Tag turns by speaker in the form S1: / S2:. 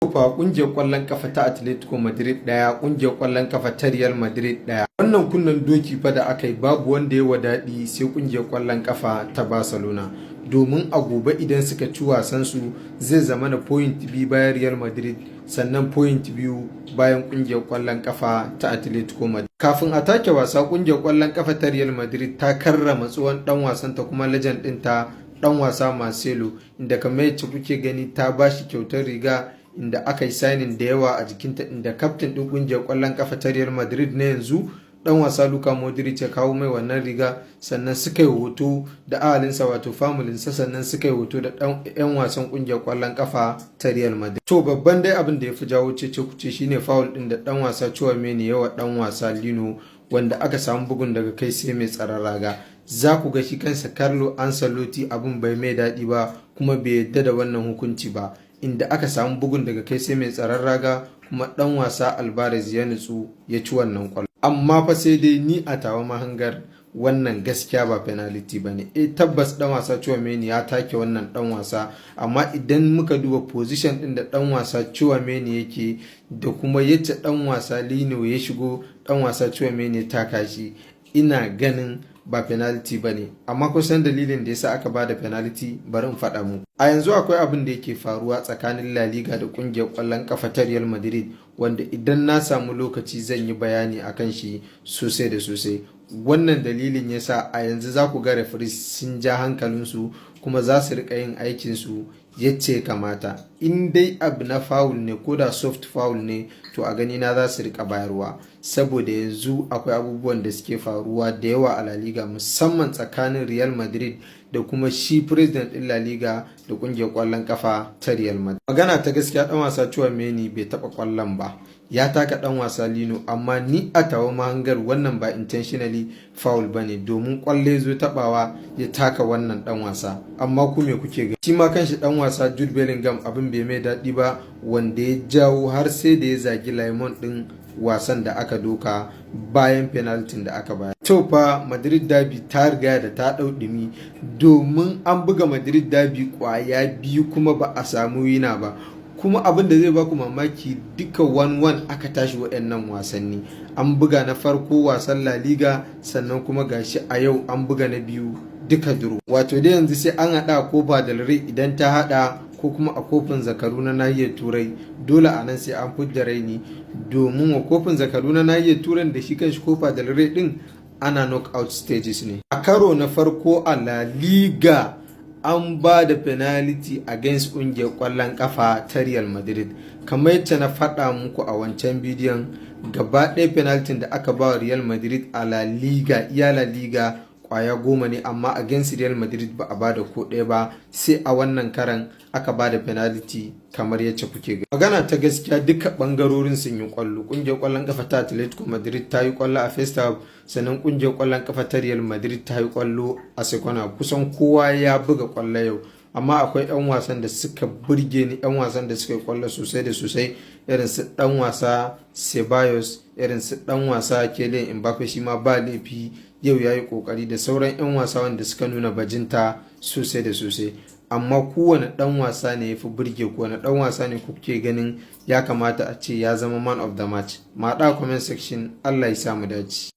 S1: Fa kungiyar kwallon kafa ta Atletico Madrid ɗaya, kungiyar kwallon kafa ta Real Madrid ɗaya. Wannan kunnen doki fa da aka yi, babu wanda ya wa daɗi sai kungiyar kwallon kafa ta Barcelona. Domin a gobe idan suka ci wasan su, zai zama na point 2 bayan Real Madrid, sannan point 2 bayan kungiyar kwallon kafa ta Atletico Madrid. Kafin a take wasa, kungiyar kwallon kafa ta Real Madrid ta karrama tsohon dan wasan ta kuma legend ɗinta, dan wasa Marcelo, inda kamar yacce kuke gani ta bashi kyautar riga inda aka yi signing da yawa a jikinta, inda kaftin ɗin ƙungiyar ƙwallon ƙafa ta Real Madrid na yanzu, dan wasa Luka Modric, ya kawo mai wannan riga. Sannan suka yi hoto da ahalinsa, wato familinsa, sannan suka yi hoto da yan wasan ƙungiyar ƙwallon ƙafa ta Real Madrid. To, babban dai abin da ya fi jawo cece kuce shine foul ɗin da dan wasa Tchouameni ya wa dan wasa Lino, wanda aka samu bugun daga kai sai mai tsaron raga. Za ku ga shi kansa Carlo Ancelotti abin bai mai daɗi ba, kuma bai yadda da wannan hukunci ba, inda aka samu bugun daga kai sai mai tsaron raga, kuma dan wasa Alvarez ya nutsu ya ci wannan kwallo. Amma fa sai dai ni a tawa mahangar, wannan gaskiya ba penalty ba ne. E, tabbas dan wasa Tchouameni ya take wannan dan wasa, amma idan muka duba position din da dan wasa Tchouameni yake da kuma yacce dan wasa Lino ya shigo, dan wasa Tchouameni ya taka shi, ina ganin ba penalty ba ne. Amma kusan dalilin da yasa aka bada penalty, bari in faɗa mu. A yanzu akwai abin da yake faruwa tsakanin La Liga da kungiyar ƙwallon kafa ta Real Madrid, wanda idan na samu lokaci zan yi bayani akan shi sosai da sosai. Wannan dalilin yasa a yanzu za ku ga referees sun ja hankalinsu kuma za su rika yin aikinsu yacce kamata. In dai abu na foul ne, ko da soft foul ne, to a gani na za su rika bayarwa, saboda yanzu akwai abubuwan da suke faruwa da yawa a La Liga, musamman tsakanin Real Madrid da kuma shi president din La Liga da kungiyar kwallon kafa ta Real Madrid. Magana ta gaskiya, dan wasa Tchouameni bai taba kwallon ba, ya taka dan wasa Lino, amma ni a tawa mahangar wannan ba intentionally foul bane, domin kwalle zo tabawa ya taka wannan dan wasa. Amma ku me kuke gani? Shi ma kanshi dan wasa Jude Bellingham abin bai mai daɗi ba, wanda ya jawo har sai da ya zagi linesman din wasan da aka doka bayan penalty da aka bayar. To fa, Madrid derby ta riga da ta ɗau ɗumi, domin an buga Madrid derby kwaya biyu kuma ba a samu winner ba. Kuma abin da zai baku mamaki, duka 1-1 aka tashi waɗannan wasanni. An buga na farko wasan La Liga, sannan kuma gashi a yau an buga na biyu, duka draw. Wato dai yanzu sai an haɗa Copa del Rey idan ta haɗa, ko kuma a kofin zakaru na nahiyar Turai. Dole a nan sai an fidda raini, domin wa kofin zakaru na nahiyar Turai da shi kanshi Copa del Rey din ana knockout stages ne. A karo na farko a La Liga an ba da penalty against kungiyar kwallon kafa ta Real Madrid. Kamar yadda na faɗa muku a wancan bidiyon, gaba ɗaya penalty da aka ba wa Real Madrid a La Liga, iya La Liga, kwaya 10 ne, amma against Real Madrid ba a ba da ko ɗaya ba, sai a wannan karan aka ba da penalty kamar yacce kuke gani. Magana ta gaskiya, duka bangarorin sun yi kwallo. Kungiyar kwallon kafa ta Atletico Madrid ta yi kwallo a first half, sannan kungiyar kwallon kafa ta Real Madrid ta yi kwallo a second half. Kusan kowa ya buga kwallo yau, amma akwai 'yan wasan da suka burge ni, 'yan wasan da suka yi kwallo sosai da sosai, irin su dan wasa Ceballos, irin su dan wasa Kylian Mbappe, shi ma ba laifi yau ya yi kokari, da sauran 'yan wasa wanda suka nuna bajinta sosai da sosai. Amma kowane dan wasa ne ya fi burge ku? Wani dan wasa ne kuke ganin ya kamata a ce ya zama man of the match? Ma comment section. Allah ya samu dace.